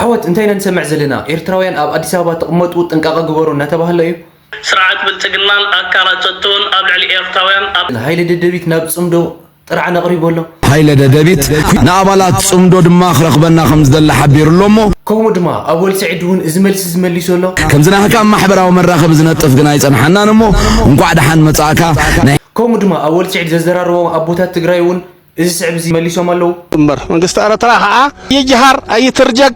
ዓወት እንታይ ኢና ንሰምዕ ዘለና? ኤርትራውያን ኣብ ኣዲስ ኣበባ ትቕመጡ ጥንቃቐ ግበሩ እናተባህለ እዩ። ስርዓት ብልጽግናን ኣካላተቱን ኣብ ልዕሊ ኤርትራውያን ኣብ ሃይለ ደደቢት ናብ ጽምዶ ጥርዓን ኣቕሪቡ ኣሎ። ሃይለ ደደቢት ንኣባላት ጽምዶ ድማ ክረኽበና ከም ዝደሊ ሓቢሩ ኣሎ እሞ ከምኡ ድማ ኣወል ስዒድ እውን እዚ መልሲ ዝመሊሱ ኣሎ። ከምዚ ናህካ ኣብ ማሕበራዊ መራኸቢ ዝነጥፍ ግን ኣይጸንሓናን እሞ እንቋዕ ደሓን መጻእካ ናይ ከምኡ ድማ ኣወል ስዒድ ዘዘራረቦም ኣቦታት ትግራይ እውን እዚ ስዕብ እዚ መሊሶም ኣለዉ። እምበር መንግስቲ ኤረትራ ከኣ ይጅሃር ኣይትርጀግ።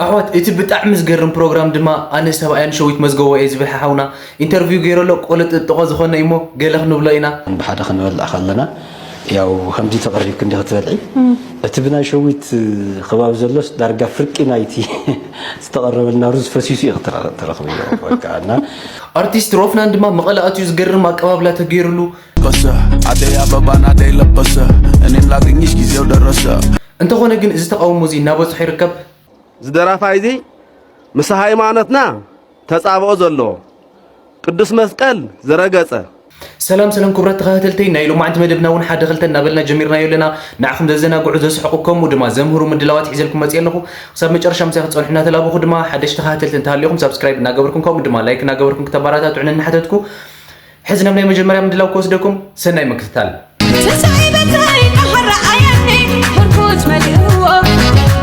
ኣሕዋት እቲ ብጣዕሚ ዝገርም ፕሮግራም ድማ ኣነ ሰብኣያን ሸዊት መዝገቦ እየ ዝብል ሓሓውና ኢንተርቪው ገይሩ ኣሎ። ቆለጥጥቆ ዝኾነ እሞ ገለ ክንብሎ ኢና። ብሓደ ክንበልዕ ከለና ያው ከምዚ ተቐሪብክ እንዲኽ ትበልዒ እቲ ብናይ ሸዊት ከባቢ ዘሎስ ዳርጋ ፍርቂ ናይቲ ዝተቐረበልና ሩዝ ፈሲሱ ኢኽ ትረኽብዮ በቃ እና ኣርቲስት ሮፍናን ድማ መቐለ ኣትዩ ዝገርም ኣቀባብላ ተገይሩሉ። በሰ አደይ አበባን አደይ ለበሰ እኔም ላግኝሽ ጊዜው ደረሰ። እንተኾነ ግን እዚ ተቓውሞ እዚ እናበፅሖ ይርከብ። ዝደራፋይ እዚ ምስ ሃይማኖትና ተፃብኦ ዘሎ ቅዱስ መስቀል ዝረገፀ ሰላም ሰላም ክቡራት ተኸታተልተይ ናይ ሎማዓንቲ መደብና እውን ሓደ ክልተ እናበልና ጀሚርናዮ ኣለና። ንዓኹም ዘዘናግዑ ዘስሕቑ ከምኡ ድማ ዘምህሩ ምድላዋት ሒዘልኩም መፅእ ኣለኹ። ክሳብ መጨረሻ ምሳይ ክትፀንሑ እናተላበኹ ድማ ሓደሽ ተኸታተልቲ እንተሃልዮኹም ሳብስክራይብ እናገበርኩም ከምኡ ድማ ላይክ እናገበርኩም ክተባራታትዑን እናሓተትኩ ሕዚ ናብ ናይ መጀመርያ ምድላው ክወስደኩም ሰናይ ምክትታል።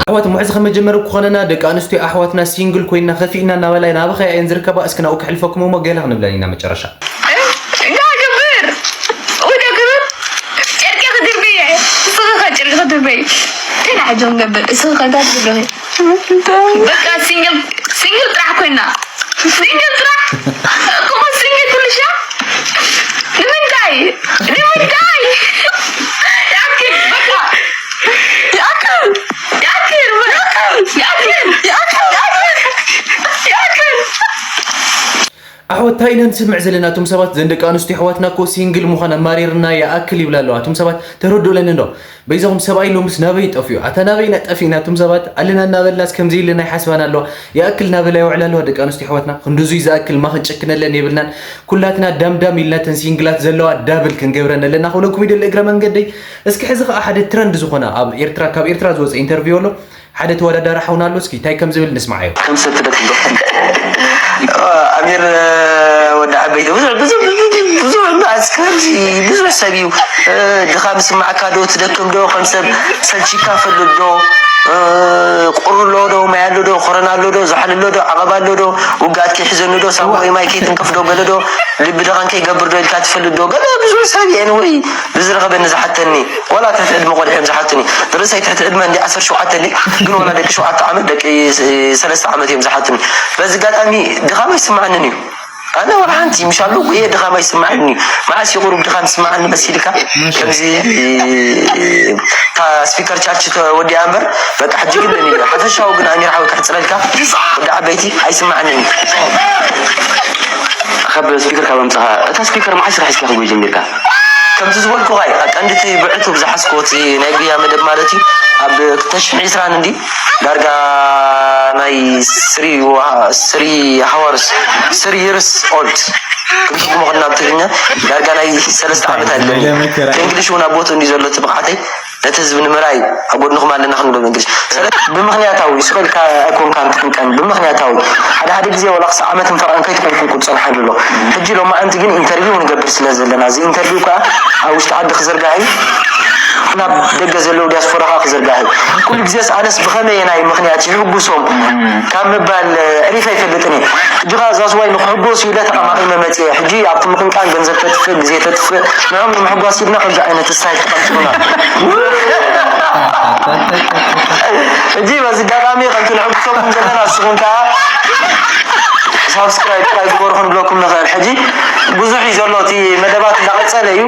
ኣሕዋት ሙሕዚ ከም መጀመሪ ክኾነና ደቂ ኣንስትዮ ኣሕዋትና ሲንግል ኮይና ከፊእና እናበላ ናበኸያ እየን ዝርከባ እስኪ ናብኡ ከሕልፈኩም እሞ ገለ ክንብለን ኢና መጨረሻ። ግብር ወደ ግብር ጨርቂ ክድርብየ እስኺ ከ ጨርቂ ክድርበይ እንታይ ንዓጆም ገብር እስኺ ከ እንታይ ትገብሪ በቃ ሲንግል ሲንግል ጥራሕ ኮይና ሲንግል ጥራሕ እኮ ሲንግል ኩልሻ ንምንታይ ንምንታይ ያክል በቃ ያክል ያክል ያክል ያክል ያክል ያክል ኣሕዋት እንታይ ኢና ንሰምዕ ዘለና? እቶም ሰባት ዘን ደቂ ኣንስትዮ ኣሕዋትና እኮ ሲንግል ምዃን ኣማሪርና ይኣክል ይብላ ኣለዋ። እቶም ሰባት ተረድኡለኒ እንዶ በይዛኹም ሰብኣይ ሎምስ ናበይ ጠፍኡ? ኣታ ናበይ ኢና ጠፊእና? እቶም ሰባት ኣለና እናበልናስ ከምዚ ኢልና ይሓስባና ኣለዋ። ይኣክል እናበላ ይውዕላ ኣለዋ ደቂ ኣንስትዮ ኣሕዋትና። ክንድዙይ ዝኣክል ማ ክንጨክነለን የብልናን። ኩላትና ዳምዳም ኢልና እተን ሲንግላት ዘለዋ ዳብል ክንገብረን ኣለና ክብለኩም ይደሊ እግረ መንገደይ። እስኪ ሕዚ ከዓ ሓደ ትረንድ ዝኾነ ኣብ ኤርትራ ካብ ኤርትራ ዝወፀ ኢንተርቪው ኣሎ ሓደ ተወዳዳሪ ሓውና ኣሎ እስኪ እንታይ ከም ዝብል ንስማዓዮ። ከም ሰብ ትደክም ዶ? ኣሚር ወዲ ዓበይቲ ብዙሕ ብዙሕ ብዙሕ ብዙሕ መዓስ ከምዚ ብዙሕ ሰብ እዩ ድኻ ምስማዕካ ዶ ትደክም ዶ ከም ሰብ ሰልቺካ ፈልጥ ዶ ቁሪ ኣሎ ዶ ማይ ኣሎ ዶ ኮረና ኣሎ ዶ ዛሕሊ ኣሎ ዶ ዓቐብ ኣሎ ዶ ውግኣት ከይሕዘኒ ዶ ሳሙና ወይ ማይ ከይትንከፍ ዶ ገለ ዶ ልቢ ድኻን ከይገብር ዶ ኢልካ ትፈልጥ ዶ ገለ ብዙሕ ሰብ እየ ወይ ብዝረኸበኒ ዝሓተኒ ዋላ ትሕቲ ዕድመ ቆልዑ እዮም ዝሓቱኒ ርእሰይ ትሕቲ ዕድመ እንዲ ዓሰርተ ሸውዓተ እንዲ ግን ዋላ ደቂ ሸውዓተ ዓመት ደቂ ሰለስተ ዓመት እዮም ዝሓቱኒ በዚ ኣጋጣሚ ድኻም ኣይስምዓንን እዩ ኣነ ዋላ ሓንቲ ምሽ ኣለኩ እየ ድኻም ኣይስምዓንን እዩ መዓስ እዩ ቁሩብ ድኻም ይስምዓኒ መሲልካ ከምዚ እታ ስፒከር ቻርች ተወዲኣ እምበር በቃ ሕጂ ግን ሓፈሻዊ ግን ኣሚር ሓዊ ክሕፅረልካ ወዲ ዓበይቲ ኣይስምዓንን እዩ ካብ ስፒከር ካብ ኣምጻኻ እታ ስፒከር መዓስ ኢኻ ሒዝካ ክጎይ ጀሚርካ? ከምቲ ዝበልኩኻ እዩ ቀንዲ እቲ ብዕቱብ ዝሓዝክዎ እቲ ናይ ጉያ መደብ ማለት እዩ ኣብ ክልተ ሽሕን ዕስራን እንዲ ዳርጋ ናይ ስሪ ስሪ ሃወርስ ስሪ ይርስ ኦልድ ክንትርጉሞ ከና ብትግርኛ ዳርጋ ናይ ሰለስተ ዓመት ኣለኒ እንግሊሽ እውን ኣብ ቦትኡ እንዲ ዘሎ እቲ ብቕዓተይ ነቲ ህዝቢ ንምርኣይ ኣብ ጎድንኹም ኣለና ክንብሎ መንግስቲ ሰለ ብምኽንያታዊ ስቕ ኢልካ ኣይኮንካን ክትንቀን ብምኽንያታዊ ሓደ ሓደ ግዜ ዋላ ክሳብ ዓመትን ፈረቓን ከይትኾንኩም ክትጸንሓሉ ኣሎ ሕጂ ሎማዓንቲ ግን ኢንተርቪው ንገብር ስለ ዘለና እዚ ኢንተርቪው ከዓ ኣብ ውሽጢ ዓዲ ክዝርጋሕ እዩ ናብ ደገ ዘለዉ ዲያስፖራ ከዓ ክዝርጋሕ እዩ ኩሉ ግዜስ ኣነስ ብኸመየናይ ምኽንያት ይሕጉሶም ካብ ምባል ዕሪፈ ኣይፈልጥን እየ ሕጂ ከዓ ዛዝዋይ ንክሕጎስ ኢለ ተቐማቒመ መፅየ ሕጂ ኣብቲ ምቕንቃን ገንዘብ ተጥፍእ ግዜ ተጥፍእ ንዕኦም ንምሕጓስ ኢልና ከምዚ ዓይነት ስታይል ተቐምጥና ሕጂ በዚ ኣጋጣሚ ከምቲ ንሕጉሰኩም ዘለና ንስኹም ከዓ ሳብስክራይብ ጥራይ ግበሩ ክንብለኩም ንኽእል ሕጂ ብዙሕ እዩ ዘሎ እቲ መደባት እንዳቐፀለ እዩ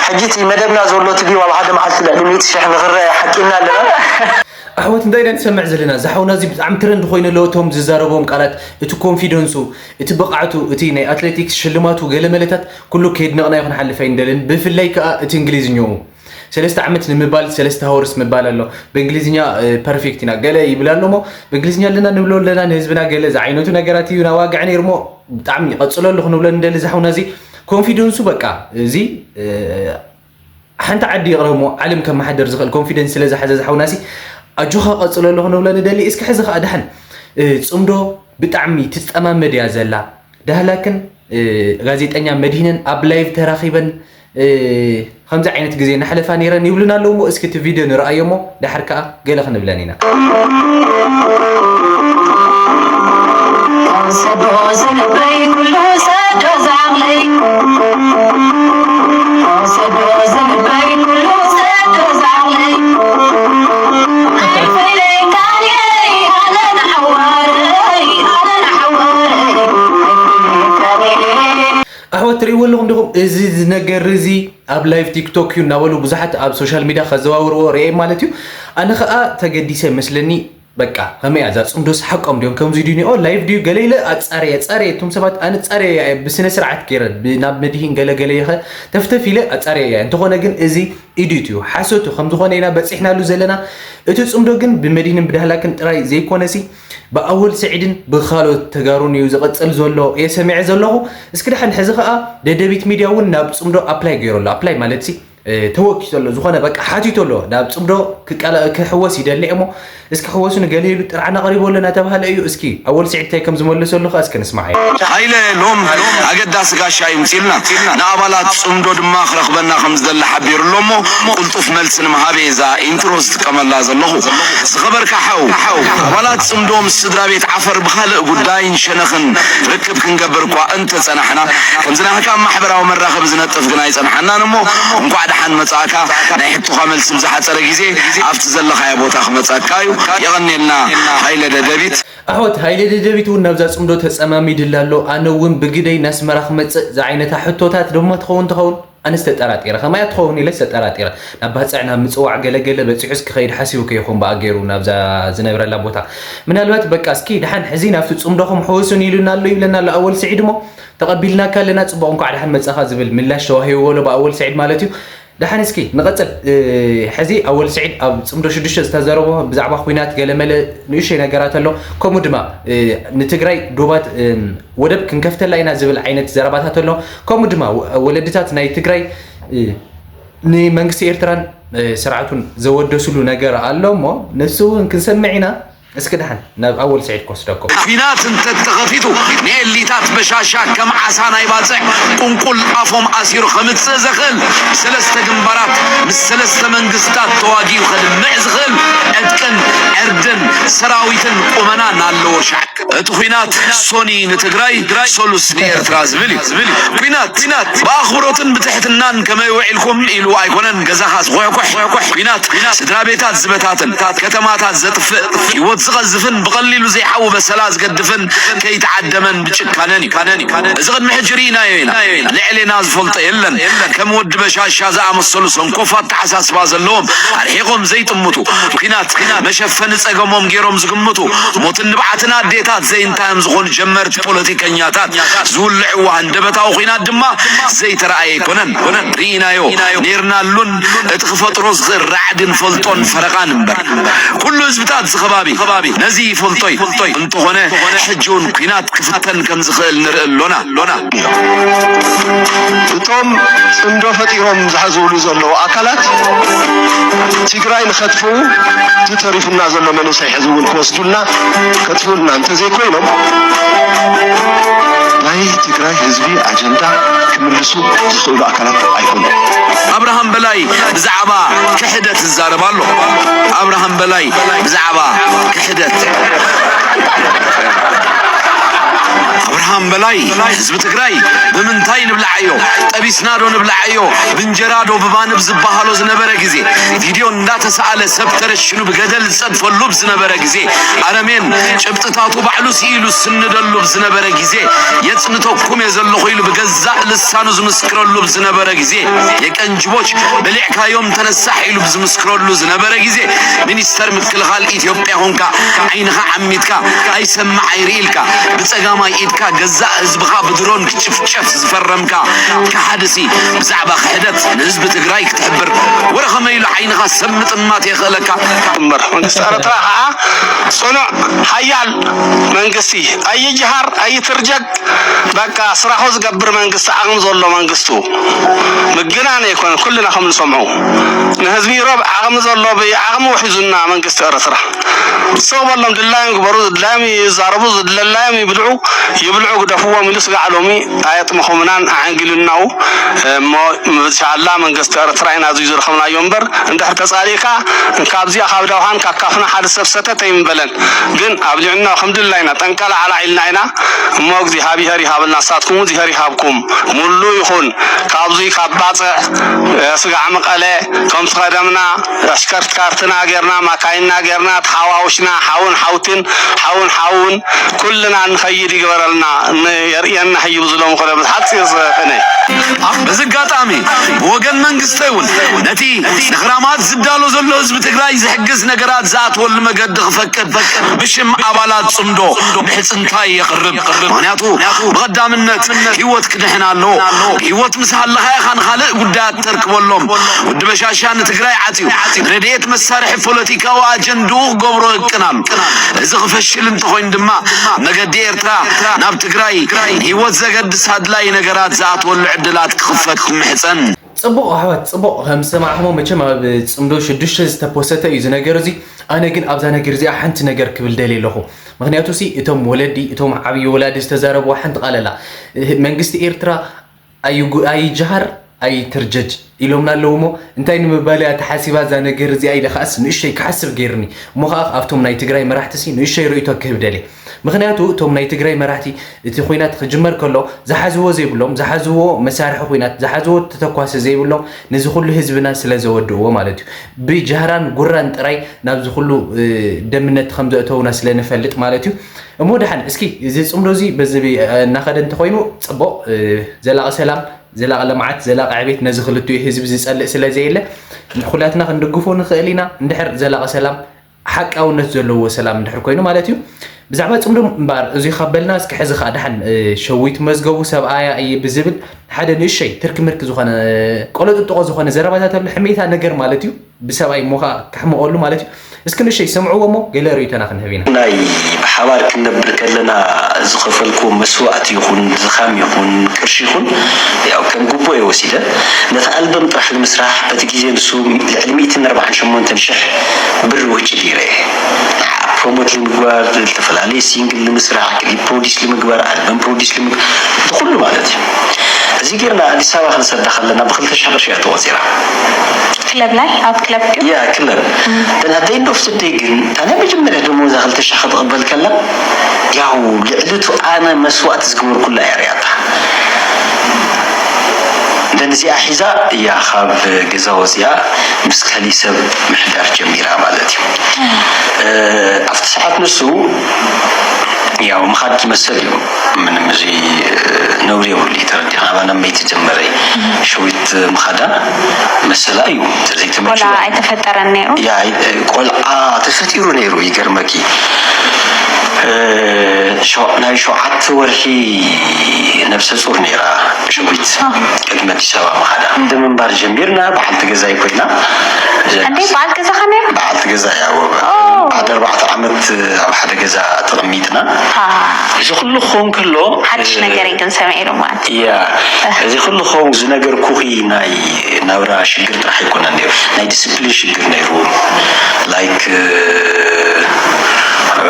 ሕጂ እቲ መደብና ዘሎ እቲ ቪው ኣብ ሓደ መዓልቲ ልዕሊ ሚእቲ ሽሕ ንኽረአ ሓቂልና ኣለና ኣሕዋት እንታይ ኢና ንሰምዕ ዘለና እዚ ሓውና እዚ ብጣዕሚ ትረንድ ኮይኑ ኣሎ እቶም ዝዛረቦም ቃላት እቲ ኮንፊደንሱ እቲ ብቕዓቱ እቲ ናይ ኣትሌቲክስ ሽልማቱ ገለ መለታት ኩሉ ከየድነቕናዮ ክንሓልፍ ኣይንደልን ብፍላይ ከዓ እቲ እንግሊዝኛኡ ሰለስተ ዓመት ንምባል ሰለስተ ሃወርስ ምባል ኣሎ ብእንግሊዝኛ ፐርፌክት ኢና ገለ ይብል ኣሎ ሞ ብእንግሊዝኛ ኣለና ንብሎ ኣለና ንህዝብና ገለ ዝዓይነቱ ነገራት እዩ ናዋግዕ ነይሩ ሞ ብጣዕሚ ቀፅለሉ ክንብሎ ንደሊ ዝሓውና እዚ ኮንፊደንሱ በቃ እዚ ሓንቲ ዓዲ ይቕረብ ሞ ዓለም ከመሓደር ዝኽእል ኮንፊደንስ ስለ ዝሓዘ ዝሓውና ሲ ኣጆኻ ቀጽለሉ ክንብሎ ንደሊ። እስኪ ሕዚ ኸኣ ደሓን፣ እ፣ ጽምዶ ብጣዕሚ ትጸማመድ እያ ዘላ። ዳህላክን፣ እ፣ ጋዜጠኛ መድህንን ኣብ ላይቭ ተራኺበን፣ እ፣ ከምዚ ዓይነት ግዜ እናሕለፋ ነይረን ይብሉና ኣለዉ እሞ፣ እስኪ እቲ ቪድዮ ንርኣዮ እሞ፣ ደሓር ከኣ ገለ ክንብለን ኢና። ሰዶ ዝልበይ ኩሉ ሰዶ ዝዓቕለይ፣ ሰዶ ዝልበይ ኩሉ ሰዶ ዝዓቕለይ፣ ኣይፈለካን እየ ኣነ ንሓዋረይ፣ ኣነ ንሓዋረይ፣ ኣይፈለካን እየ። ኣሕዋት፣ ትርእይዎ ኣለኹም ዲኹም? እዚ ነገር እዚ ኣብ ላይቭ ቲክቶክ እዩ እናበሉ ብዙሓት ኣብ ሶሻል ሚድያ ከዘዋውርዎ ርእየ ማለት እዩ። ኣነ ኸኣ ተገዲሰ መስለኒ። በቃ ከመይ እያ እዛ ጽምዶስ? ሓቆም ድዮም? ከምዚ ድዩ ኒኦ ላይቭ ድዩ? ገለ ኢለ ኣጻርየ፣ ኣጻርየ፣ እቶም ሰባት ኣነ ጻርየ እየ ብስነ ስርዓት ገይረ፣ ብ-፣ ናብ መድሂን ገለ ገለ ይኸ ተፍተፍ ኢለ ኣጻርየ እየ። እንተኾነ ግን እዚ ኢዲት እዩ፣ ሓሶት እዩ። ከም ዝኾነ ኢና በጺሕናሉ ዘለና። እቲ ጽምዶ ግን ብመድሂንን ብዳህላክን ጥራይ ዘይኮነሲ፣ ብኣወል ስዒድን ብኻልኦት ተጋሩን እዩ ዝቕጽል ዘሎ እየ ሰሚዐ ዘለኹ። እስኪ ደሓን ሕዚ ኸኣ ደደቢት ሚድያ እውን ናብ ጽምዶ ኣፕላይ ገይሩ ኣሎ። ኣፕላይ ማለት ሲ፣ እ፣ ተወኪሱ ኣሎ። ዝኾነ በቃ ሓቲቱ ኣሎ። ናብ ጽምዶ ክቃላ-፣ ክሕወስ ይደሊ እሞ፣ እስኪ ሕወሱኒ ገለ ኢሉ ጥርዓን ኣቕሪቡ ኣሎ እናተባህለ እዩ። እስኪ ኣወል ስዒድ እንታይ ከም ዝመለሰሉ ኸኣ እስኪ ንስማዓዮ። ሃይለ ሎም ኣገዳሲ ጋሻ ይምጽልና። ንኣባላት ጽምዶ ድማ ክረኽበና ከም ዝደሊ ሓቢሩ ኣሎ እሞ፣ ቁልጡፍ መልሲ ንምሃብ እየ እዛ ኢንትሮ ዝጥቀመላ ዘለኹ። ዝኸበርካ ሓው፣ ኣባላት ጽምዶ ምስ ስድራ ቤት ዓፈር ብኻልእ ጉዳይን ሸነኽን ርክብ ክንገብር እኳ እንተጸናሕና፣ ከምዚ ናህካ ኣብ ማሕበራዊ መራኸቢ ዝነጥፍ ግን ኣይጸናሓናን እሞ፣ እንኳዕ ደሓን መጻእካ። ናይ ሕቶኻ መልሲ ብዝሓጸረ ግዜ ኣብቲ ዘለኻዮ ቦታ ክመጸካ እዩ። የቐንየልና ሃይለ ደደቢት። ኣሕዋት፣ ሃይለ ደደቢት እውን ናብዛ ጽምዶ ተጸማሚድላ ኣሎ። ኣነ እውን ብግደይ ናስመራ ክመጽእ ዝዓይነታ ሕቶታት ድማ ትኸውን ትኸውን። ኣነስ ተጠራጢረ፣ ከማያ ትኸውን ኢለስ ተጠራጢረ። ናብ ባጽዕ፣ ናብ ምጽዋዕ ገለገለ በጺሑስ ክኸይድ ሓሲቡ ከይኾን ብኣ ገይሩ ናብዛ ዝነብረላ ቦታ። ምናልባት በቃ እስኪ ደሓን ሕዚ ናብቲ ጽምዶኹም ሕወሱን ኢሉና ኣሎ ይብለና ኣሎ ኣወል ስዒድ እሞ፣ ተቐቢልናካ ኣለና፣ ጽቡቕ እንኳዕ ደሓን መጻኻ ዝብል ምላሽ ተዋሂብዎ ኣሎ ብኣወል ስዒድ ማለት እዩ። ደሓን እስኪ ንቐጽል። እ፣ ሕዚ ኣወል ስዒድ ኣብ ጽምዶ ሽዱሽተ ዝተዘረቦ ብዛዕባ ኲናት ገለመለ ንእሽተይ ነገራት ኣሎ። ከምኡ ድማ፣ እ፣ ንትግራይ ዶባት፣ እ፣ ወደብ ክንከፍተላ ኢና ዝብል ዓይነት ዘረባታት ኣሎ። ከምኡ ድማ ወ-፣ ወለድታት ናይ ትግራይ፣ እ፣ ንመንግስቲ ኤርትራን፣ እ፣ ስርዓቱን ዘወደሱሉ ነገር ኣሎ እሞ ንሱ እውን ክንሰምዕ ኢና። እስኪ ደሓን ናብ ኣወል ስዒድ ክወስደኩም። ኲናት እንተተኸፊቱ ንኤሊታት በሻሻ ከም ዓሳ ናይ ባጽዕ ቁንቁል ኣፎም ኣሲሩ ከምጽእ ዘኽእል ብሰለስተ ግንባራት ምስ ሰለስተ መንግስታት ተዋጊኡ ከድምዕ ዝኽእል ዕጥቅን ዕርድን ሰራዊትን ቁመናን ኣለዎ። ሻዕ እቲ ኲናት ሶኒ ንትግራይ፣ ሶሉስ ንኤርትራ ዝብል እዩ። ኲናት፣ ኲናት ብኣኽብሮትን ብትሕትናን ከመይ ውዒልኩም ኢሉ ኣይኮነን ገዛኻ ዝኹሕኩሕ። ኲናት ስድራ ቤታት ዝበታትን፣ ከተማታት ዘጥፍእ፣ ህይወት ዝቐዝፍን ብቐሊሉ ዘይሓዊ በሰላ ዝገድፍን ከይተዓደመን ብጭካነን እዩ። እዚ ቅድሚ ሕጂ ርኢናዮ ኢና። ልዕሌና ዝፈልጦ የለን። ከም ወዲ በሻሻ ዝኣመሰሉ ሰንኮፋት ኣተሓሳስባ ዘለዎም ኣርሒቖም ዘይጥምቱ፣ ኲናት መሸፈኒ ጸገሞም ገይሮም ዝግምቱ፣ ሞትን ንብዓትን ኣዴታት ዘይንታዮም ዝኾኑ ጀመርቲ ፖለቲከኛታት ዝውልዕዎ ሃንደበታዊ ኲናት ድማ ዘይተረኣየ ኣይኮነን። ርኢናዮ ነይርናሉን እቲ ክፈጥሮ ዝኽእል ራዕድን ፈልጦን ፈረቓን እምበር። ኩሉ ህዝብታት እዚ ከባቢ ነዚ ይፈልጦ እዩ። እንተኾነ ሕጂ እውን ኲናት ክፍተን ከም ዝኽእል ንርኢ ኣሎና። እቶም ጽምዶ ፈጢሮም ዝሓዝብሉ ዘለዉ ኣካላት ትግራይ ንኸጥፍኡ፣ እቲ ተሪፉና ዘሎ መንእሰይ ሕዚ እውን ክወስዱልና ከጥፍኡልና እንተዘይኮይኖም፣ ናይ ትግራይ ህዝቢ ኣጀንዳ ክምልሱ ዝኽእሉ ኣካላት ኣይኮኑን። ኣብርሃም በላይ ብዛዕባ ክሕደት ይዛረብ ኣሎ። ኣብርሃም በላይ ብዛዕባ ክሕደት። ኣብርሃም በላይ ህዝቢ ትግራይ ብምንታይ ንብልዓዮ? ጠቢስና ዶ ንብልዓዮ? ብእንጀራ ዶ ብባን ኣብ ዝበሃሎ ዝነበረ ግዜ፣ ቪድዮ እንዳተሰኣለ ሰብ ተረሽኑ ብገደል ዝጸድፈሉ ኣብ ዝነበረ ግዜ፣ ኣረሜን ጭብጥታቱ ባዕሉ ስኢሉ ዝስንደሉ ኣብ ዝነበረ ግዜ፣ የጽንተኩም እየ ዘለኹ ኢሉ ብገዛእ ልሳኑ ዝምስክረሉ ኣብ ዝነበረ ግዜ፣ የቀንጅቦች በሊዕካዮም ተነሳሕ ኢሉ ብዝምስክረሉ ዝነበረ ግዜ፣ ሚኒስተር ምክልኻል ኢትዮጵያ ኾንካ ዓይንኻ ዓሚትካ ኣይሰምዕ ኣይርኢ ኢልካ ብጸጋማይ ኢድካ ገዛእ ህዝብኻ ብድሮን ክጭፍጨፍ ዝፈረምካ ከሓድሲ፣ ብዛዕባ ክሕደት ንህዝቢ ትግራይ ክትሕብር ወረ ከመይ ኢሉ ዓይንኻ ሰብ ምጥማት የኽእለካ? እምበር መንግስቲ ኤርትራ ከዓ ጽኑዕ ሓያል መንግስቲ፣ ኣይጅሃር ኣይትርጀግ፣ በቃ ስራሑ ዝገብር መንግስቲ፣ ዓቕሚ ዘሎ መንግስቱ ምግናን ኣይኮነን። ኩልና ከም ንሰምዑ ንህዝቢ ኢሮብ ዓቕሚ ዘሎ ብዓቕሚ ውሒዙና መንግስቲ ኤርትራ። ሰው በሎም ድላዮም ግበሩ፣ ድላዮም ይዛረቡ፣ ዝድለላዮም ይብልዑ፣ ይብልዑ ግደፍዎም ኢሉ ስጋዕ ሎሚ ኣየጥመኹምናን ኣዐንጊሉናው። እሞ ብሻላ መንግስቲ ኤርትራ ኢና እዙይ ዝረኸብናዮ እምበር፣ እንድሕር ተጻሊእካ ካብዚኣ ካብ ዳውሃን ካብ ካፍና ሓደ ሰብ ሰተት ኣይምበለን። ግን ኣብሊዕና ከም ድላይና ጠንቀላ ዓላ ኢልና ኢና። እሞ እግዚኣብሄር ይሃበልና፣ ንሳትኩም እግዚኣብሄር ይሃብኩም። ሙሉ ይኹን ካብዙይ ካብ ባጽዕ፣ እ፣ ስጋዕ መቐለ ከምቲ ቀደምና ኣሽከርካርትና ጌርና፣ ማካይንና ጌርና፣ ተሓዋውሽና፣ ሓውን ሓውትን፣ ሓውን ሓውን፣ ኩልና ንኸይድ ይግበረልና። ን-፣ የርእየና ህዩ ብዝሎም ቅደም ሓፂር ዝቕነ። በዚ ኣጋጣሚ ብወገን መንግስተይ እውን ነቲ ንኽራማት ዝዳሎ ዘሎ ህዝቢ ትግራይ ዝሕግዝ ነገራት ዝኣትወሉ መገዲ ክፈቅድ ብሽም ኣባላት ጽምዶ ምሕጽንታይ የቕርብ። ምኽንያቱ ብቐዳምነት ህይወት ክድሕን ኣለዎ። ህይወት ምስ ሃለኻ ኢኻ ንኻልእ ጉዳያት ተርክበሎም። ወዲ በሻሻ ንትግራይ ዓትዩ ረድኤት መሳርሒ ፖለቲካዊ ኣጀንድኡ ክገብሮ ይህቅን ኣሎ። እዚ ክፈሽል እንተኾይኑ ድማ መገዲ ኤርትራ ናብ ትግራይ ንህይወት ዘገድስ ኣድላዪ ነገራት ዝኣትወሉ ዕድላት ክኽፈት ይምሕጸን። ጽቡቕ ኣሕዋት፣ ጽቡቕ ከም ዝሰማዕኹሞ መቸም ኣብ ጽምዶ ሽዱሽተ ዝተፖሰተ እዩ እዚ ነገር እዚ። ኣነ ግን ኣብዛ ነገር እዚኣ ሓንቲ ነገር ክብል ደልየ ኣለኹ። ምኽንያቱ ሲ እቶም ወለዲ፣ እቶም ዓብዪ ወላዲ ዝተዛረብዋ ሓንቲ ቃል ኣላ። መንግስቲ ኤርትራ ኣይጉ-፣ ኣይጅሃር ኣይትርጀጅ ኢሎምና ኣለዉ እሞ፣ እንታይ ንምባል እያ ተሓሲባ እዛ ነገር እዚኣ ኢለ ከኣስ ንእሽተይ ክሓስብ ገይርኒ። እሞ ከኣ ኣብቶም ናይ ትግራይ መራሕቲ ሲ ንእሽተይ ርእይቶ ክህብ ደልየ። ምኽንያቱ እቶም ናይ ትግራይ መራሕቲ እቲ ኹናት ክጅመር ከሎ ዝሓዝዎ ዘይብሎም፣ ዝሓዝዎ መሳርሒ ኹናት፣ ዝሓዝዎ ተተኳሲ ዘይብሎም ነዚ ኩሉ ህዝብና ስለ ዘወድእዎ ማለት እዩ። ብጃህራን ጉራን ጥራይ ናብዚ ኩሉ፣ እ፣ ደምነት ከም ዘእተውና ስለ ንፈልጥ ማለት እዩ። እሞ ደሓን እስኪ እዚ ጽምዶ እዚ በዚ፣ እ፣ እናኸደ እንተኾይኑ ጽቡቕ፣ እ፣ ዘላቒ ሰላም፣ ዘላቒ ልምዓት፣ ዘላቒ ዕቤት ነዚ ክልቲኡ ህዝቢ ዝጸልእ ስለ ዘየለ ኩላትና ክንድግፎ ንኽእል ኢና። እንድሕር ዘላቒ ሰላም ሓቃውነት ዘለዎ ሰላም እንድሕር ኮይኑ ማለት እዩ። ብዛዕባ ጽምዶ እምበኣር እዙይ ካብ በልና፣ እስኪ ሕዚ ኸኣ ደሓን፣ እ፣ ሸዊት መዝገቡ ሰብኣያ እየ ብዝብል ሓደ ንእሸይ ትርኪ ምርኪ ዝኾነ፣ ቆለጥጥቖ ዝኾነ ዘረባታት ኣሎ፣ ሕሜታ ነገር ማለት እዩ። ብሰብኣይ እሞ ኸኣ ከሕምቐሉ ማለት እዩ። እስኪ ንእሸይ ሰምዕዎ እሞ ገለ ርእይቶና ክንህብ ኢና። ናይ ብሓባር ክንነብር ከለና ዝኸፈልኩዎ መስዋእቲ ይኹን፣ ድኻም ይኹን፣ ቅርሺ ይኹን፣ ያው ከም ግቡእ እየ ወሲደ። ነቲ ኣልበም ጥራሕ ንምስራሕ በቲ ግዜ ንሱ ልዕሊ ሚእትን ኣርባዓን ሸሞንተን ሽሕ ብር ወጪ ገይረ እየ። ንዓ ፕሮሞት ንምግባር፣ ዝተፈላለየ ሲንግል ንምስራሕ፣ ክሊፕ ፕሮዲስ ንምግባር፣ ኣልበም ፕሮዲስ ንምግባር፣ እቲ ኩሉ ማለት እዩ። እዚ ጌርና ኣዲስ ኣበባ ክንሰዳ ከለና ብኽልተ ሽሕ ቅርሺ እያ ተቖጺራ። ክለብ ላይ ኣብ ክለብ ድዩ? ያ ክለብ። Then at the end of the day ግን እታ ናይ መጀመርያ ደሞዛ ክልተ ሽሕ ክትቕበል ከላ ያው ልዕሊ እቲ ኣነ መስዋእቲ ዝገበርኩላ እያ ሪኣታ። Then እዚኣ ሒዛ እያ ካብ ገዛ ወፂኣ ምስ ካሊእ ሰብ ምሕዳር ጀሚራ ማለት እዩ። እ፣ ኣብቲ ሰዓት ንሱ ያው ምኻድ ዝመሰል እዩ። ምንም እዚ፣ እ፣ ነውሪ የብሉ እዩ። ተረዲኻ ኣባና መይቲ ጀመረ ሸዊት ምኻዳ መሰላ እዩ። እንተዘይተመችዋ ቆልዓ ኣይተፈጠረን ነይሩ? ያ፣ እ፣ ቆልዓ ተፈጢሩ ነይሩ። ይገርመኪ፣ እ፣ ሸው-፣ ናይ ሸውዓተ ወርሒ ነብሰ ጹር ነይራ ሸዊት። አ። ቅድሚ ኣዲስ ኣበባ ምኻዳ። ም። ብምንባር ጀሚርና፣ በዓልቲ ገዛይ ኮይና። እንዴ፣ በዓል ገዛኻ ነይሩ? በዓልቲ ገዛ እያ። ኦ። ሓደ ኣርባዕተ ዓመት ኣብ ሓደ ገዛ ተቐሚጥና። አ። እዚ ኩሉ ክኸውን ከሎ፣ ሓድሽ እ፣ ነገር እዩ ግን ሰሚዐ ኢሉ ማለት። እያ። እዚ ኩሉ ክኸውን ዝነገርኩኺ ናይ ናብራ ሽግር ጥራሕ ኣይኮነን ነይሩ። ናይ ዲስፕሊን ሽግር ነይሩ። ላይክ፣ እ፣ እ፣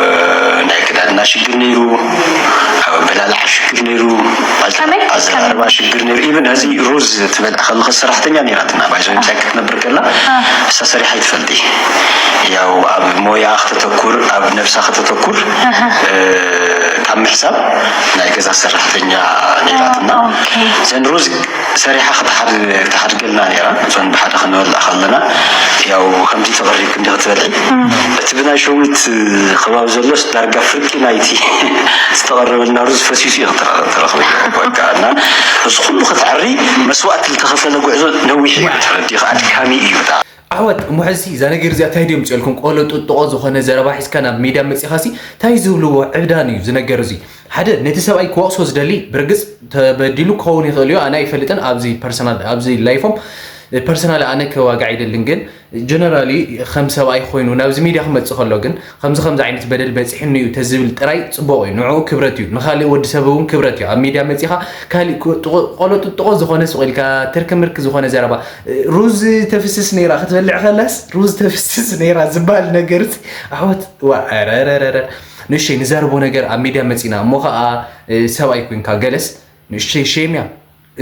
ናይ ኣከዳድና ሽግር ነይሩ። ኣብ ኣበላልዓ ሽግር ነይሩ። ከመይ? ኣዘራርባ ሽግር ነይሩ። ኢቭን እዚ ሩዝ ትበልዕ ከለኻ ሰራሕተኛ ነይራትና። ባይዞ ምሳይ ክትነብር ከላ አ። እሳ ሰሪሓ ኣይትፈልጢ። ያው ኣብ ሞያ ከተተኩር፣ ኣብ ነብሳ ከተተኩር፣ ኣሃ። እ፣ ካብ ምሕሳብ ናይ ገዛ ሰራሕተኛ ነይራትና። አ፣ ኦኬ። ዘን ሩዝ ሰሪሓ ክትሓድ-፣ ክትሓድገልና ነይራ። እዞን ብሓደ ክንበልዕ ከለና፣ ያው ከምዚ ተቐሪብክ እንዲኺ ክትበልዒ። እም። እቲ ብናይ ሸዊት ከባቢ ዘሎስ ዳርጋ ፍርቂ ናይቲ ዝተቐረበልና ሩዝ ፈሲሱ እዩ ክትረ-፣ ትረኽቢ። በቃ፣ እና እዚ ኩሉ ክትዕሪ መስዋእቲ ዝተኸፈለ ጉዕዞ ነዊሕ እዩ። ዋው። ተረዲእኻ፣ ኣድካሚ እዩ ብጣዕሚ። ኣሕዋት፣ እሞ ሕዚ እዛ ነገር እዚኣ እንታይ ድዮም ፅልኩም? ቆሎ ጥጥቆ ዝኾነ ዘረባ ሒዝካ ናብ ሚድያ መፂኻሲ እንታይ ዝብልዎ ዕብዳን እዩ እዚ ነገር እዚ? ሓደ ነቲ ሰብኣይ ክወቕሶ ዝደሊ፣ ብርግፅ ተበዲሉ ክኸውን ይኽእል እዩ፣ ኣነ ኣይፈልጥን። ኣብዚ ፐርሰናል፣ ኣብዚ ላይፎም ፐርሰናል ኣነ ከዋግዕ ኣይደልን፣ ግን ጀነራሊ ከም ሰብኣይ ኮይኑ ናብዚ ሚድያ ክመፅእ ከሎ ግን ከምዚ ከምዚ ዓይነት በደል በፂሕኒ እዩ ተዝብል ጥራይ ፅቡቕ እዩ። ንዕኡ ክብረት እዩ፣ ንካሊእ ወዲ ሰብ እውን ክብረት እዩ። ኣብ ሚድያ መፂኻ ካሊእ ቆሎ ጥጥቆ ዝኾነ ስቕ ኢልካ ትርክምርክ ዝኾነ ዘረባ፣ ሩዝ ተፍስስ ነይራ ክትበልዕ ከላስ ሩዝ ተፍስስ ነይራ ዝበሃል ነገር ኣሕዋት፣ ዋ ረረረረ ንእሸይ ንዘርቦ ነገር ኣብ ሚድያ መፂና እሞ ከዓ ሰብኣይ ኮይንካ ገለስ ንእሸይ ሼም እያ።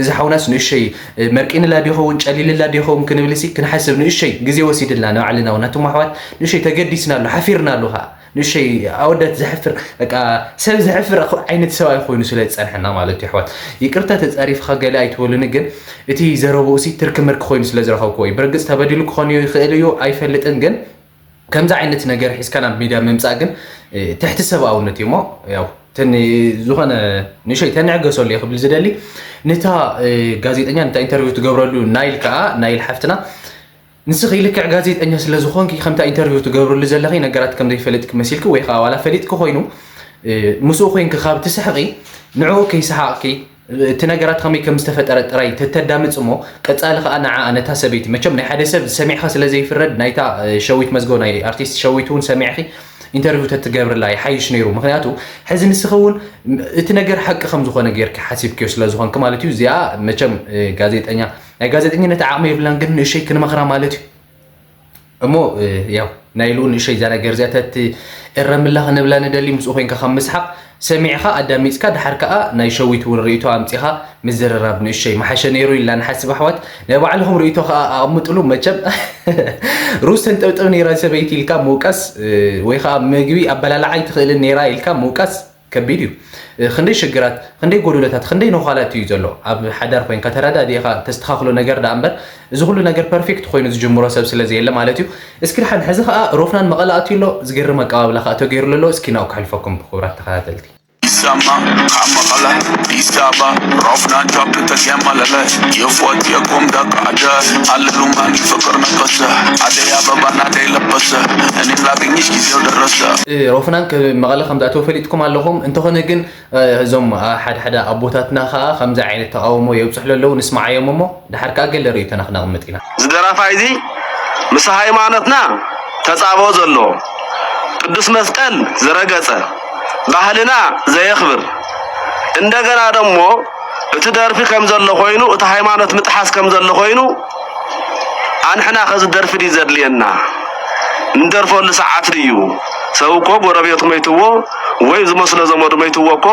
እዚ ሓውናስ ንእሸይ መርቂንላ ዲኸውን ጨሊልላ ዲኸውን ክንብል ሲ ክንሓስብ ንእሸይ ግዜ ወሲድልና ንባዕልና እውን ኣቱም ኣሕዋት ንእሸይ ተገዲስናሉ ሓፊርናሉ ከዓ ንእሸይ ኣወዳት ዘሕፍር በቃ ሰብ ዘሕፍር ዓይነት ሰብኣይ ኮይኑ ስለ ዝፀንሐና ማለት እዩ ኣሕዋት። ይቅርታ ተፃሪፍካ ገለ ኣይትበሉኒ ግን እቲ ዘረብኡ ሲ ትርክምርክ ኮይኑ ስለ ዝረኸብክዎ እዩ። ብርግፅ ተበዲሉ ክኾን ይኽእል እዩ ኣይፈልጥን ግን ከምዚ ዓይነት ነገር ሒዝካ ናብ ሚድያ ምምፃእ ግን ትሕቲ ሰብኣውነት እዩ እሞ ያው ዝኾነ ንእሸይ ተንዕገሰሉ እየ ክብል ዝደሊ ነታ ጋዜጠኛ ነታ ኢንተርቪው ትገብረሉ ናይል ከዓ ናይል ሓፍትና ንስኺ ልክዕ ጋዜጠኛ ስለ ዝኾንኪ ከምታ ኢንተርቪው ትገብርሉ ዘለኺ ነገራት ከም ዘይፈለጥኪ መሲልኪ ወይ ከዓ ዋላ ፈሊጥኪ ኮይኑ ምስኡ ኮይንኪ ካብ ትስሕቂ ንዕኡ ከይሰሓቕኪ እቲ ነገራት ከመይ ከም ዝተፈጠረ ጥራይ ተተዳምፅ እሞ ቀፃሊ ከዓ ንዓ ነታ ሰበይቲ መቸም ናይ ሓደ ሰብ ሰሚዕካ ስለ ዘይፍረድ ናይታ ሸዊት መዝገብ ናይ ኣርቲስት ሸዊት እውን ሰሚዕኪ ኢንተርቪው ተትገብርላ ይሓይሽ ነይሩ። ምክንያቱ ሕዚ ንስኺ እውን እቲ ነገር ሓቂ ከም ዝኾነ ጌርኪ ሓሲብክዮ ስለ ዝኾንኪ ማለት እዩ። እዚኣ መቸም ጋዜጠኛ ናይ ጋዜጠኝነት ዓቕሚ የብላን፣ ግን ንእሸይ ክንመኽራ ማለት እዩ። እሞ ያው ናይ ኢሉ ንእሸይ እዛ ነገር እዚኣ ተትእረምላ ክንብላ ንደሊ። ምስኡ ኮይንካ ካብ ምስሓቕ ሰሚዕኻ ኣዳሚፅካ ድሓር ከዓ ናይ ሸዊት እውን ርእይቶ ኣምፂኻ ምዝርራብ ንእሸይ መሓሸ ነይሩ ኢልና ንሓስብ ኣሕዋት። ናይ ባዕልኹም ርእይቶ ከዓ ኣቕምጥሉ። መቸም ሩዝ ተንጠብጥብ ነይራ ሰበይቲ ኢልካ ምውቃስ ወይ ከዓ ምግቢ ኣበላልዓ ኣይትኽእልን ነይራ ኢልካ ምውቃስ ከቢድ እዩ። ክንደይ ሽግራት፣ ክንደይ ጎደሎታት፣ ክንደይ ነዃላት እዩ ዘሎ። ኣብ ሓዳር ኮይንካ ተረዳዲእኻ ተስተኻኽሎ ነገር ደኣ እምበር እዚ ኩሉ ነገር ፐርፌክት ኮይኑ ዝጅምሮ ሰብ ስለ ዘየለ ማለት እዩ። እስኪ ደሓን ሕዚ ከዓ ሮፍናን መቐለ ኣትዩ ኣሎ፣ ዝገርም ኣቀባብላ ከዓ ተገይሩሉ ኣሎ። እስኪ ናብኡ ከሕልፈኩም ብክቡራት ተኸታተልቲ። ይሰማ ካብ መቐለ ኣዲስ ኣበባ ሮፍናን ቻፕ ተጀመለለ የፎት የቆም ደቃደ ኣለሉ ማን ፍቅር ነቀሰ ኣደይ ኣበባ ናደይ ለበሰ እኔ ላገኝሽ ጊዜው ደረሰ። ሮፍናን መቐለ ከም ዝኣተወ ፈሊጥኩም ኣለኹም። እንተኾነ ግን እዞም ሓደ ሓደ ኣቦታትና ከዓ ከምዚ ዓይነት ተቃውሞ የብፅሑ ኣለዉ ንስማዓዮም እሞ ድሓር ከዓ ገለ ርእይቶና ክነቕምጥ ኢና። ዝደራፋይ እዚ ምስ ሃይማኖትና ተፃብኦ ዘሎ ቅዱስ መስቀል ዝረገፀ ባህልና ዘየኽብር እንደገና ደሞ እቲ ደርፊ ከም ዘሎ ኮይኑ እቲ ሃይማኖት ምጥሓስ ከም ዘሎ ኮይኑ ኣንሕና ከዚ ደርፊ ድዩ ዘድልየና? ንደርፈሉ ሰዓት ድዩ? ሰብ እኮ ጎረቤቱ መይትዎ ወይ ዝመስሎ ዘመዱ መይትዎ እኮ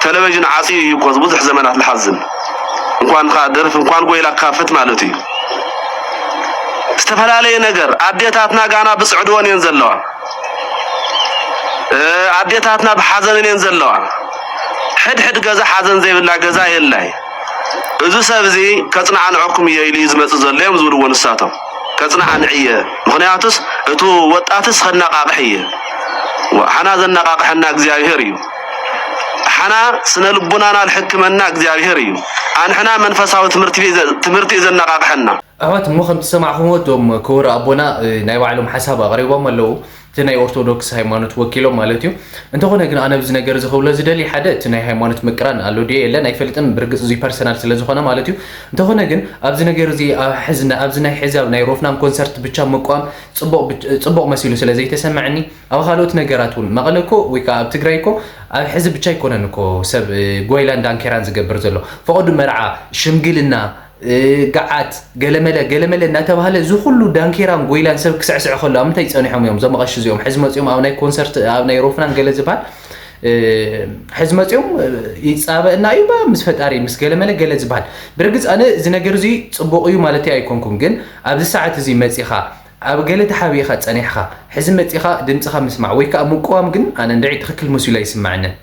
ቴሌቪዥን ዓፅዩ እዩ እኮ ብዙሕ ዘመናት ልሓዝን እንኳን ከዓ ደርፊ እንኳን ጎይላ ካፍት ማለት እዩ። ዝተፈላለየ ነገር ኣዴታትና ጋና ብፅዕድወን እየን ዘለዋ። ኣዴታትና ብሓዘንን እየን ዘለዋ። ሕድሕድ ገዛ ሓዘን ዘይብላ ገዛ የላይ። እዚ ሰብ እዚ ከፅናዕንዐኩም እየ ኢሉ እዩ ዝመፅእ ዘሎ እዮም ዝብልዎ ንሳቶም። ከፅናዕንዕ እየ ምክንያቱስ እቱ ወጣትስ ከናቃቅሕ እየ። ሓና ዘናቃቅሐና እግዚኣብሄር እዩ። ሓና ስነ ልቡናና ልሕክመና እግዚኣብሄር እዩ። ኣንሕና መንፈሳዊ ትምህርቲ እዩ ዘናቃቅሐና። ኣሕዋት እሞ ከም ትሰማዕኹምዎ እቶም ክቡር ኣቦና ናይ ባዕሎም ሓሳብ ኣቕሪቦም ኣለዉ። እቲ ናይ ኦርቶዶክስ ሃይማኖት ወኪሎም ማለት እዩ። እንተኾነ ግን ኣነ ኣብዚ ነገር እዚ ክብሎ ዝደሊ ሓደ እቲ ናይ ሃይማኖት ምቅራን ኣሎ ድየ የለን ኣይፈልጥን። ብርግፅ እዚ ፐርሰናል ስለ ዝኾነ ማለት እዩ። እንተኾነ ግን ኣብዚ ነገር እዚ ኣብዚ ናይ ሕዚ ናይ ሮፍናን ኮንሰርት ብቻ ምቋም ፅቡቕ መሲሉ ስለ ዘይተሰመዐኒ ኣብ ካልኦት ነገራት እውን መቐለ እኮ ወይ ከዓ ኣብ ትግራይ እኮ ኣብ ሕዚ ብቻ ኣይኮነን እኮ ሰብ ጓይላን ዳንኬራን ዝገብር ዘሎ ፈቐዱ መርዓ ሽምግልና ገዓት ገለመለ ገለመለ እናተባህለ እዚ ኩሉ ዳንኬራን ጎይላን ሰብ ክስዕስዕ ከሎ ኣብ ምንታይ ጸኒሖም እዮም እዞም ኣቐሺ እዚኦም ሕዚ መጺኦም ኣብ ናይ ኮንሰርት ኣብ ናይ ሮፍናን ገለ ዝበሃል ሕዚ መጺኦም ይጻበእና እዩ ምስ ፈጣሪ ምስ ገለመለ ገለ ዝበሃል ብርግጽ ኣነ እዚ ነገር እዚ ጽቡቕ እዩ ማለት ኣይኮንኩን ግን ኣብዚ ሰዓት እዚ መጺኻ ኣብ ገለ ተሓቢእኻ ጸኒሕኻ ሕዚ መጺኻ ድምጽኻ ምስማዕ ወይ ከዓ ምቅዋም ግን ኣነ እንድዒ ትኽክል መሲሉ ኣይስማዕንን።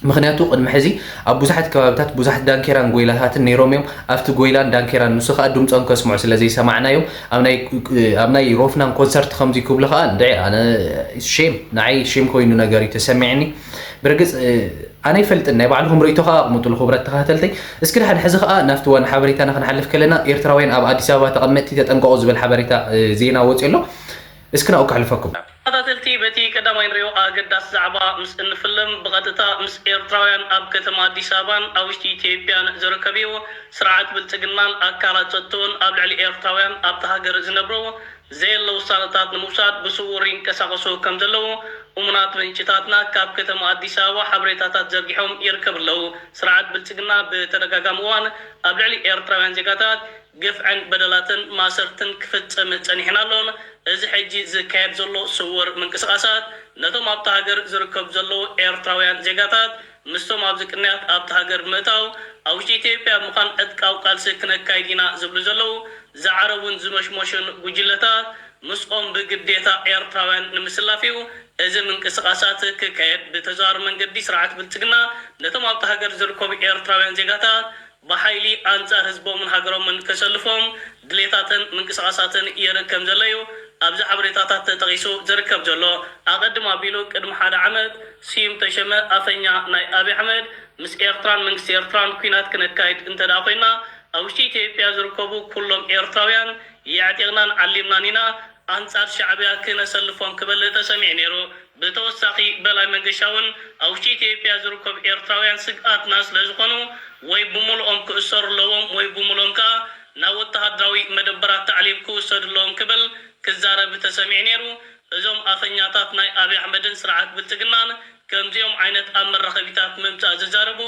ምኽንያቱ ቅድሚ ሕዚ ኣብ ብዙሓት ከባብታት ብዙሓት ዳንኬራን ጎይላታትን ነይሮም እዮም። ኣብቲ ጎይላን ዳንኬራን ንሱ ከዓ ድምፆም ከስምዑ ስለ ዘይሰማዕናዮም ኣብ ናይ ሮፍናን ኮንሰርት ከምዚ ክብሉ ከዓ እንድዒ ኣነ ሼም ንዓይ ሼም ኮይኑ ነገር እዩ ተሰሚዕኒ። ብርግፅ ኣነ ይፈልጥን ናይ ባዕልኹም ርእይቶ ከዓ ኣቕምጡሉ ክቡራት ተኸታተልተይ። እስኪ ድሓን ሕዚ ከዓ ናብቲ ዋና ሓበሬታና ክንሓልፍ ከለና ኤርትራውያን ኣብ ኣዲስ ኣበባ ተቐመጥቲ ተጠንቀቑ ዝብል ሓበሬታ ዜና ወፂኡ ኣሎ። እስኪ ናብኡ ከሕልፈኩም። ተኸታተልቲ በቲ ቀዳማይ ንሪኦ ኣገዳሲ ዛዕባ ምስ እንፍልም ብቐጥታ ምስ ኤርትራውያን ኣብ ከተማ ኣዲስ ኣበባን ኣብ ውሽጢ ኢትዮጵያን ዝርከብዩ ስርዓት ብልጽግናን ኣካላት ጸጥትኡን ኣብ ልዕሊ ኤርትራውያን ኣብቲ ሃገር ዝነብሩ ዘየለ ውሳነታት ንምውሳድ ብስውር ይንቀሳቐሱ ከም ዘለዉ እሙናት ምንጭታትና ካብ ከተማ ኣዲስ ኣበባ ሓበሬታታት ዘርጊሖም ይርከቡ ኣለዉ። ስርዓት ብልጽግና ብተደጋጋሚ እዋን ኣብ ልዕሊ ኤርትራውያን ዜጋታት ግፍዕን በደላትን ማሰርትን ክፍጽም ጸኒሕን ኣሎን። እዚ ሕጂ ዝካየድ ዘሎ ስውር ምንቅስቓሳት ነቶም ኣብታ ሃገር ዝርከቡ ዘለዉ ኤርትራውያን ዜጋታት ምስቶም ኣብዚ ቅንያት ኣብታ ሃገር ብምእታው ኣብ ውሽጢ ኢትዮጵያ ምዃን ዕጥቃዊ ቃልሲ ክነካይድ ኢና ዝብሉ ዘለዉ ዝዓረቡን ዝመሽመሹን ጉጅለታት ምስኦም ብግዴታ ኤርትራውያን ንምስላፍ እዩ። እዚ ምንቅስቓሳት ክካየድ ብተዘዋዋሪ መንገዲ ስርዓት ብልጽግና ነቶም ኣብታ ሃገር ዝርከቡ ኤርትራውያን ዜጋታት ብሓይሊ ኣንጻር ህዝቦምን ሃገሮምን ከሰልፎም ድሌታትን ምንቅስቓሳትን የርኢ ከም ዘሎ እዩ ኣብዚ ሓበሬታታት ተጠቒሱ ዝርከብ ዘሎ። ኣቐድም ኣቢሉ ቅድሚ ሓደ ዓመት ስዩም ተሸመ ኣፈኛ ናይ ኣብይ ኣሕመድ ምስ ኤርትራን መንግስቲ ኤርትራን ኲናት ክነካይድ እንተ ደኣ ኮይና ኣብ ውሽጢ ኢትዮጵያ ዝርከቡ ኩሎም ኤርትራውያን የዕጢቕናን ዓሊምናን ኢና ኣንጻር ሻዕብያ ክነሰልፎም ክብል ተሰሚዑ ነይሩ። ብተወሳኺ በላይ መንገሻ እውን ኣብ ውሽጢ ኢትዮጵያ ዝርከቡ ኤርትራውያን ስግኣትና ስለ ዝኾኑ ወይ ብምልኦም ክእሰሩ ኣለዎም ወይ ብምልኦም ከኣ ናብ ወተሃደራዊ መደበራት ታዕሊም ክውሰዱ ኣለዎም ክብል ክዛረብ ተሰሚዑ ነይሩ። እዞም ኣፈኛታት ናይ ኣብይ ኣሕመድን ስርዓት ብልጽግናን ከምዚኦም ዓይነት ኣብ መራኸቢታት ምምጻእ ዝዛረቡ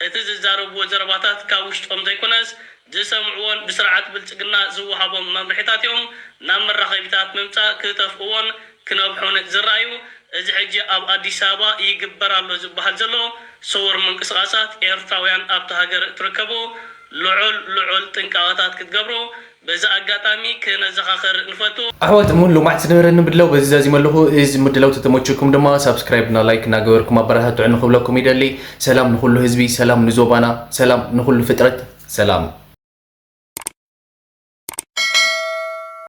እቲ ዝዛረብዎ ዘረባታት ካብ ውሽጦም ዘይኮነስ ዝሰምዕዎን ብስርዓት ብልጽግና ዝወሃቦም መምርሒታት እዮም ናብ መራኸቢታት ምምጻእ ክተፍእዎን ክነብሑን ዝረኣዩ። እዚ ሕጂ ኣብ ኣዲስ ኣበባ ይግበር ኣሎ ዝበሃል ዘሎ ስውር ምንቅስቓሳት ኤርትራውያን ኣብቲ ሃገር እትርከቡ ልዑል ልዑል ጥንቃቐታት ክትገብሩ በዚ ኣጋጣሚ ክነዘኻኽር ንፈቱ። ኣሕዋት እሙን ሎማዕቲ ዝነበረኒ ምድላው በዚ ዛዚመ ኣለኹ። እዚ ምድላው ተተመችኩም ድማ ሳብስክራይብ እና ላይክ እናገበርኩም ኣበረታትዑ ንክብለኩም ይደሊ። ሰላም ንኹሉ ህዝቢ፣ ሰላም ንዞባና፣ ሰላም ንኹሉ ፍጥረት፣ ሰላም።